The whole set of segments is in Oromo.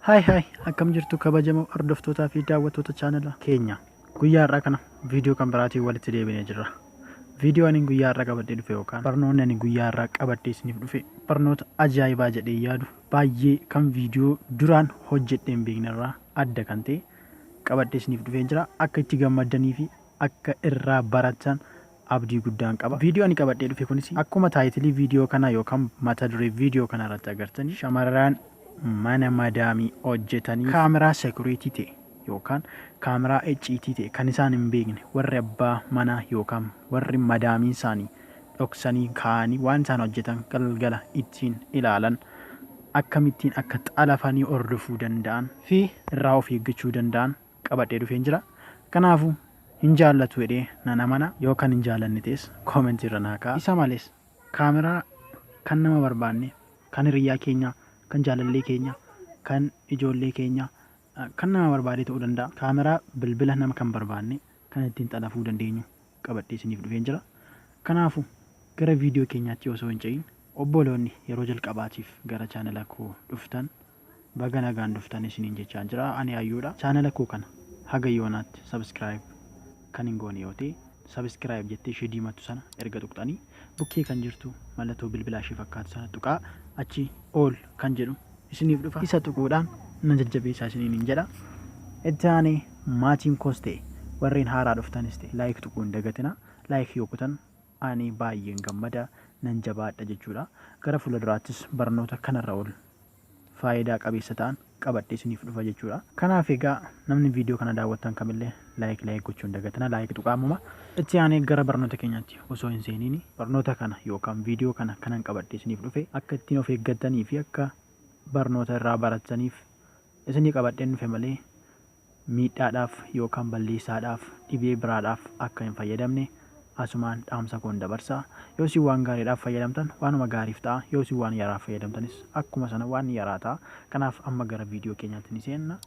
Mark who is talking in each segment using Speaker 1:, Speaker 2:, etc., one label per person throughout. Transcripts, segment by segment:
Speaker 1: Hi hi, akkam jirtu kabajamoo hordoftootaa fi daawwattoota chaanala keenya? Guyyaa har'aa kana viidiyoo kan biraatiin walitti deebinee jirra. Viidiyoo ani guyyaa har'aa qabadhee dhufe yookaan barnoonni ani guyyaa har'aa qabadhee isiniif dhufe barnoota ajaa'ibaa jedhee yaadu, baay'ee kan viidiyoo duraan hojjedhee hin beekne irraa adda kan ta'e qabadhee isiniif dhufee jira. Akka itti gammaddanii fi akka irraa baratan abdii guddaan qaba. Viidiyoo ani qabadhee dhufe kunis akkuma title viidiyoo kanaa yookaan mata duree viidiyoo kana irratti agartanii, shamarran mana madaamii hojjetanii kaameraa security ta'e yookaan kaameraa icciitii ta'e kan isaan hin beekne, warri abbaa manaa yookaan warri madaamiin isaanii dhoksanii kaa'anii waan isaan hojjetan galgala ittiin ilaalan akkamittiin akka xalafanii hordofuu danda'an fi irraa of eeggachuu danda'an qabadhee dhufeen jira. Kanaafuu hin jaallatu jedhee nan amana. Yoo kan hin jaallanne ta'es comment irra naa kaa'a. Isa malees kaameraa kan nama barbaanne, kan hiriyyaa keenyaa, kan jaalallee keenya, kan ijoollee keenya, kan nama barbaade ta'uu danda'a. Kaameraa bilbila nama kan barbaanne kan ittiin xalafuu dandeenyu qabadhee isiniif dhufeen jira. Kanaafuu gara viidiyoo keenyaatti osoo hin ce'in, obboloonni yeroo jalqabaatiif gara chaanala koo dhuftan baga nagaan dhuftan isiniin jechaa jira. Ani hayyuudha. Chaanala koo kana haga yoonaatti subscribe kan hin goone yoo ta'e, subscribe jettee ishee diimattu sana erga tuqxanii bukkee kan jirtu mallattoo bilbilaa ishee fakkaatu sana tuqaa, achi all kan jedhu isiniif dhufa. Isa tuquudhaan na jajjabeessaa isiniin hin jedha. Itti aanee maatiin koos ta'e warreen haaraa dhuftanis ta'e like tuquu hin dagatina. Like yoo kutan ani baay'een gammada, nan jabaadha jechuudha. Gara fuulduraattis barnoota kanarra ol faayidaa qabeessa ta'an qabadhee isiniif dhufa jechuudha. Kanaaf egaa namni viidiyoo kana daawwattan kamillee like like gochuu hin dagatina, like tuqaa ammuma. Itti aanee gara barnoota keenyaatti osoo hin seeniin, barnoota kana yookaan viidiyoo kana kanan qabadhee isiniif dhufe akka ittiin of eeggattanii fi akka barnoota irraa barataniif isinii qabadheen dhufe malee miidhaadhaaf yookaan balleessaadhaaf, dhibee biraadhaaf akka hin fayyadamne asumaan dhaamsa koon dabarsa. Yoo isin waan gaariidhaaf fayyadamtan waanuma gaariif ta'a. Yoo isin waan yaraaf fayyadamtanis akkuma sana waan yaraa ta'a. Kanaaf amma gara viidiyoo keenyaatti ni seenna.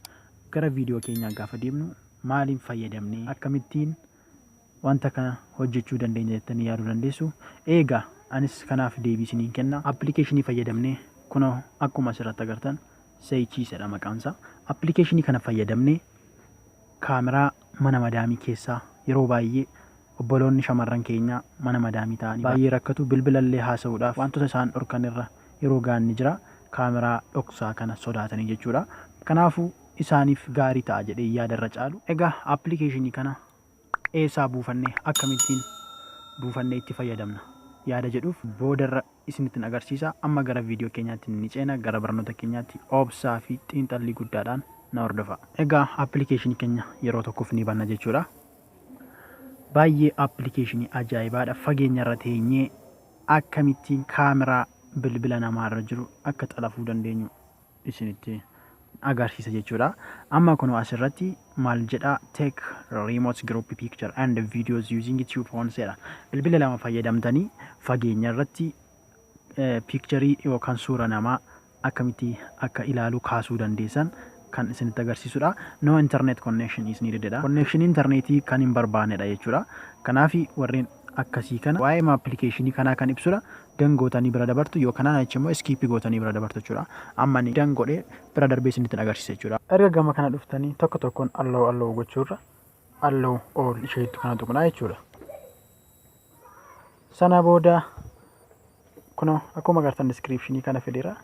Speaker 1: Gara viidiyoo keenyaa gaafa deemnu maaliin fayyadamnee akkamittiin wanta kana hojjechuu dandeenya jettanii yaaduu dandeessu. Eegaa anis kanaaf deebii isiniin kenna. Appilikeeshinii fayyadamnee, kunoo akkuma asirratti agartan Seechiisedha maqaansaa. Appilikeeshinii kana fayyadamnee kaameraa mana madaamii keessaa, yeroo baay'ee obboloonni shamarran keenyaa mana madaamii ta'anii baay'ee rakkatu, bilbilallee haasa'uudhaaf wantoota isaan dhorkan irra yeroo ga'an ni jira, kaameraa dhoksaa kana sodaatanii jechuudha. Kanaafuu isaaniif gaarii ta'a jedhee yaada irra caalu. Egaa appilikeeshinii kana eessaa buufannee, akkamittiin buufannee itti fayyadamna yaada jedhuuf boodarra isinittin agarsiisa. Amma gara viidiyoo keenyaatti ni ceena, gara barnoota keenyaatti obsaa fi xiinxallii guddaadhaan na hordofa. Egaa appilikeeshinii keenya yeroo tokkoof ni banna jechuudha. Baay'ee appilikeeshinii ajaa'ibaadha. Fageenya irra teenyee akkamittiin kaameraa bilbila namaarra jiru akka xalafuu dandeenyu isinitti agarsiisa jechuudha. Amma kunoo asirratti maal jedha? "Take remote group picture and videos using two phones" jedha. Bilbila lama fayyadamtanii fageenya irratti picture yookaan suura namaa akkamitti akka ilaaluu kaasuu dandeessan kan isinitti agarsiisudha. No internet connection is needed jedha. Connection internetii kan hin barbaannedha jechuudha. Kanaaf warreen akkasii kana waa'ee appilikeeshinii kanaa kan ibsudha. Done gootanii bira dabartu, yookaan achi immoo skip gootanii bira dabartu jechuudha. Amma ni done godhee bira darbee isinitti agarsiisa jechuudha. Erga gama kana dhuftanii tokko tokkoon allow allow gochuurra allow all isheettu kana tuqnaa jechuudha. Sana booda kunoo akkuma agartan description kana fideera,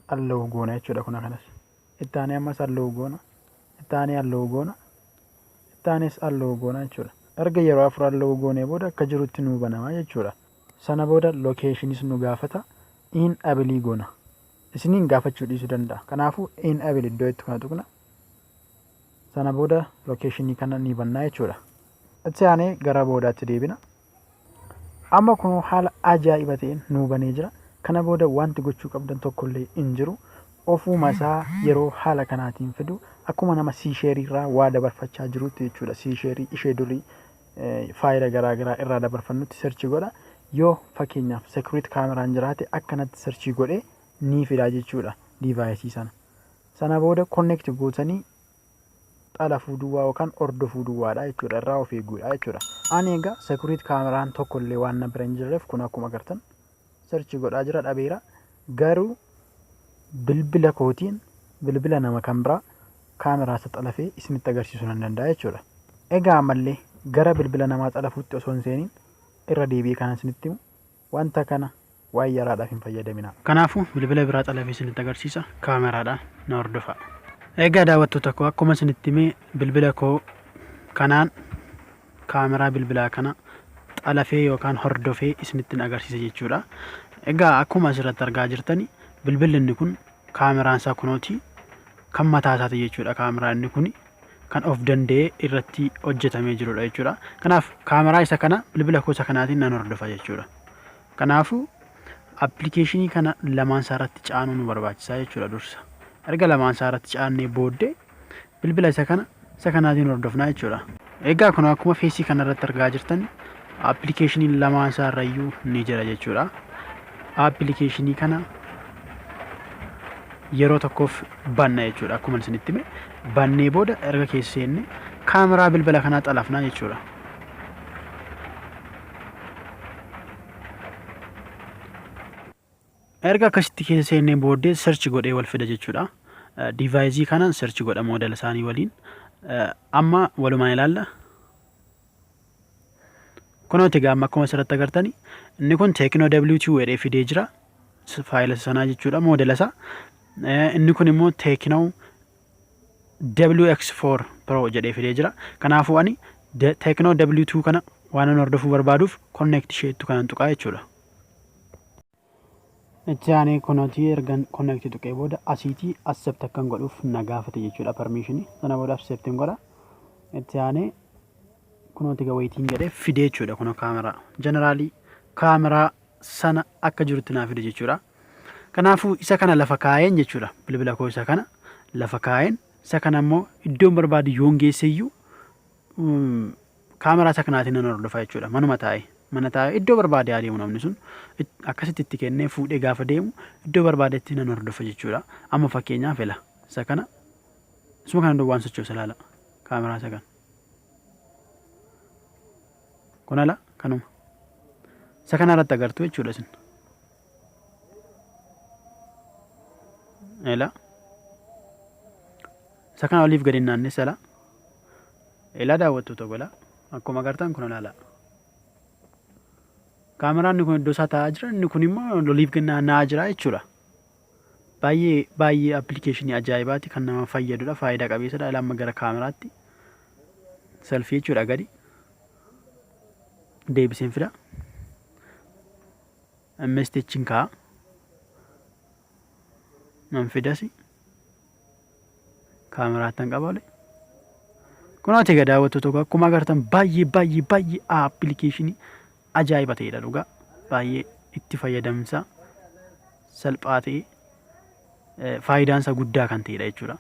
Speaker 1: allow goona jechuudha kuna kanas. Itti aanee ammas allow goona. Itti aanee allow goona. Itti aanees allow goona jechuudha. Erga yeroo afur allow goonee booda akka jirutti nuu banamaa jechuudha. Sana booda locationis nu gaafata. Enable goona. Isiniin gaafachuu dhiisuu danda'a. Kanaafuu enable iddoo itti kana tuqna. Sana booda location kana ni bannaa jechuudha. Itti aanee gara boodaatti deebina. Amma kun haala ajaa'iba ta'een nuu banee jira. Kana booda wanti gochuu qabdan tokkollee hin jiru. Ofuma isaa yeroo haala kanaatiin fidu akkuma nama CShare irraa waa dabarfachaa jirutti jechuudha. CShare ishee durii faayila garaa garaa irraa dabarfannutti search godha. Yoo fakkeenyaaf security kaameraan jiraate akkanatti search godhee ni fida jechuudha device sana. Sana booda connect gootanii xalafuu duwwaa yookaan hordofuu duwwaadha jechuudha. Irraa of eeguudha jechuudha. Ani egaa security kaameraan tokkollee waan na bira hin jirreef kun akkuma agartan search godhaa jira, dhabeera. Garuu bilbila kootiin Bilbila nama kan biraa kaameraa isa xalafee isinitti agarsiisuu nan danda'a jechuudha. Egaa ammallee gara bilbila namaa xalafuutti osoo hin seeniin irra deebi'ee kanan isinitti himu, wanta kana waan yaraadhaaf hin fayyadaminaa. Kanaafuu bilbila biraa xalafee isinitti agarsiisa, kaameraadhaan na hordofaa. Egaa daawwattoota koo, akkuma isinitti himee bilbila koo kanaan kaameraa bilbilaa kana xalafee yookaan hordofee isinitti agarsiisa jechuudha. Egaa akkuma asirratti argaa jirtani, bilbilli inni kun kaameraan isaa kunooti, kan mataa isaati jechuudha. Kaameraan inni kun kan of danda'ee irratti hojjetamee jirudha jechuudha. Kanaaf kaameraa isa kana bilbila koo isa kanaatiin nan hordofa jechuudha. Kanaafuu appilikeeshinii kana lamaan isaa irratti caanuu nu barbaachisaa jechuudha dursa. Erga lamaan isaa irratti caannee booddee bilbila isa kana isa kanaatiin hordofnaa jechuudha. Egaa kun akkuma feesii kana irratti argaa jirtan, appilikeeshiniin lamaan isaa irrayyuu ni jira jechuudha. Appilikeeshinii kana yeroo tokkoof banna jechuudha. Akkuma isinitti hime, bannee booda erga keessa seenne kaameraa bilbila kanaa xalafnaa jechuudha. Erga akkasitti keessa seennee booddee search godhee wal fida jechuudha. Diivaayizii kanaan search godha moodela isaanii waliin. Amma walumaan ilaalla. Kunooti egaa amma akkuma asirratti agartani, inni kun Tecno W2 jedhee fidee jira. Faayila sanaa jechuudha, moodela isaa. Inni kun immoo Tecno WX4 Pro jedhee fidee jira. Kanaafuu ani Tecno W2 kana waan an hordofuu barbaaduuf connect isheettu kanan tuqaa jechuudha. Itti aanee kunooti, ergan connect tuqee booda asiitii accept akkan godhuuf na gaafate jechuudha permission. Sana booda accept godha. Itti aanee kunooti egaa waiting jedhee fidee jechuudha, kunoo kaameraa. Generally kaameraa sana akka jirutti naa fide jechuudha. Kanaafuu isa kana lafa kaa'een jechuudha. Bilbila koo isa kana lafa kaa'een, isa kana immoo iddoon barbaadu yoon geesse iyyuu kaameraa isa kanaatiin nan hordofa jechuudha. Manuma taa'ee, mana taa'ee iddoo barbaade adeemu, namni sun akkasitti itti kennee fuudhee gaafa deemu iddoo barbaadetti nan hordofa jechuudha. Amma fakkeenyaaf ila isa kana, isuma kana duwwaan sochoosa, ilaala kaameraa isa kana. Kun ala kanuma. Isa kana irratti agartu jechuudha isin. Ila. Isa kana oliif gadi naannessa ila. Ila daawwattoota gola. Akkuma agartan kun ilaala. Kaameraan inni kun iddoo isaa taa'aa jira. Inni kun immoo oliif gadi naanna'aa jira jechuudha. Baay'ee baay'ee appilikeeshinii ajaa'ibaati, kan nama fayyadudha. Faayidaa qabeessadha. Ila amma gara kaameraatti selfie jechuudha, gadi deebiseen fida. MSTH'n kaa'a. Nan fidasi. Kaameraattan qaba olee. Kunooti egaa daawwattoota koo, akkuma agartan baay'ee baay'ee baay'ee appilikeeshinii ajaa'iba ta'edha dhugaa. Baay'ee itti fayyadamsa salphaa ta'e, faayidaan isaa guddaa kan ta'edha jechuudha.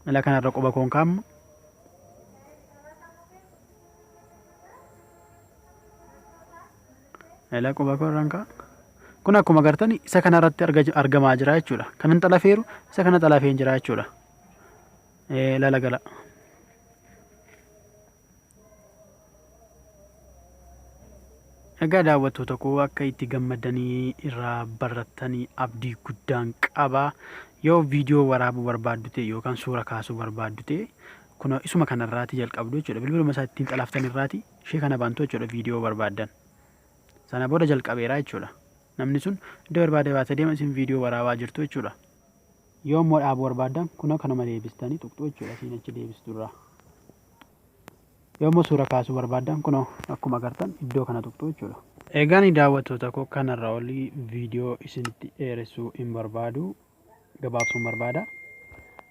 Speaker 1: Mala kanarra quba koon kaa'amma. Mala quba koo irraan kaa'a. Kun akkuma agartan isa kanarratti argamaa jira jechuudha. Kan hin xalafeeru isa kana xalafeen jira jechuudha. Lala gala. Egaa daawwattoota koo, akka itti gammaddanii irraa barrattanii abdii guddaan qaba. Yoo viidiyoo waraabuu barbaaddu ta'e yookaan suura kaasuu barbaaddu ta'e, kunoo isuma kanarraati jalqabdu jechuudha. Bilbiluma isaa ittiin xalaftan irraati ishee kana bantu jechuudha viidiyoo barbaaddan. Sana booda jalqabeera jechuudha. Namni sun iddoo barbaade baatee deema, isin viidiyoo waraabaa jirtu jechuudha. Yoo immoo dhaabuu barbaaddan, kunoo kanuma deebistanii tuqxu jechuudha, isiin achi deebistu irraa. Yoo immoo suura kaasuu barbaaddan, kunoo akkuma agartan iddoo kana tuqxu jechuudha. Egaan daawwattoota koo, kanarra olii viidiyoo isinitti dheeressuu hin barbaadu, gabaabsuun barbaada.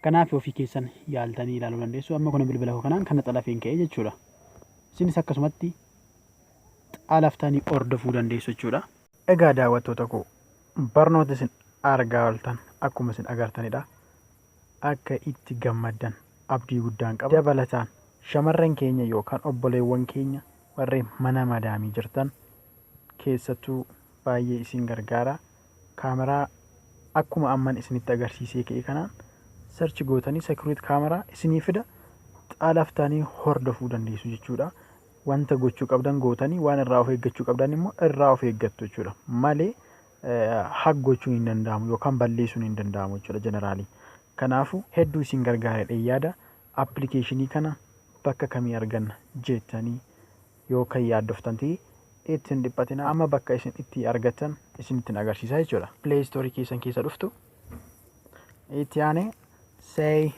Speaker 1: Kanaaf ofii keessan yaaltanii ilaaluu dandeessu. Amma kun bilbila koo kanaan kana xalafeen ka'e jechuudha. Isinis akkasumatti xalaftanii hordofuu dandeessu jechuudha. Egaa daawwattoota koo, barnoota isin argaa ooltan akkuma isin agartanidha. Akka itti gammaddan abdii guddaan qaba. Dabalataan shamarran keenya yookaan obboleewwan keenya warreen mana madaamii jirtan keessattuu baay'ee isin gargaara. Kaameraa akkuma amman isinitti agarsiisee ka'e kanaan search gootanii security kaameraa isinii fida, xalaftanii hordofuu dandeessu jechuudha. Wanta gochuu qabdan gootanii, waan irraa of eeggachuu qabdan immoo irraa of eeggattu jechuudha. Malee Hack gochuun hin danda'amu yookaan balleessuun hin danda'amu jechuudha generally. Kanaafuu hedduu isin gargaaredha yaada. Appilikeeshinii kana bakka kamii arganna jettanii yoo kan yaaddoftan ta'e, ittiin dhiphatina, amma bakka isin itti argattan isinittiin agarsiisa jechuudha. Play Store keessan keessa dhuftu, itti aanee "Say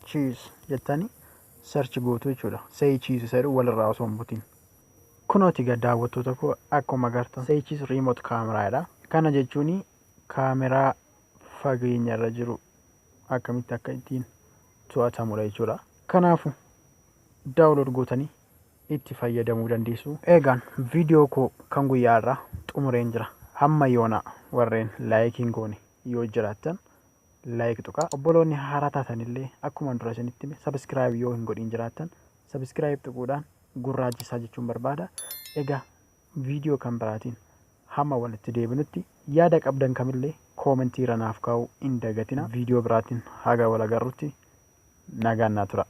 Speaker 1: Cheese" jettanii search gootu jechuudha. "Say Cheese" isa jedhu walirraa osoo hin butin. Kunooti egaa daawwattoota koo, akkuma agartan "Say Cheese remote cameraadha. Kana jechuun kaameraa fageenya irra jiru akkamitti akka ittiin to'atamudha jechuudha. Kanaafuu download gootanii itti fayyadamuu dandeessu. Eegaan viidiyoo koo kan guyyaa irraa xumureen jira. Hamma yoona warreen like hin goone yoo jiraattan like tuqaa. Obboloonni haaraa taatanillee akkuma dura isinitti hime, subscribe yoo hin godhin jiraattan subscribe tuquudhaan gurraachisaa jechuun barbaada. Egaa viidiyoo kan biraatiin hamma walitti deebinutti yaada qabdan kamillee koomentii irra naaf kaa'uu hin dagatina. Viidiyoo biraatiin haga wal agarrutti nagaan naa tura.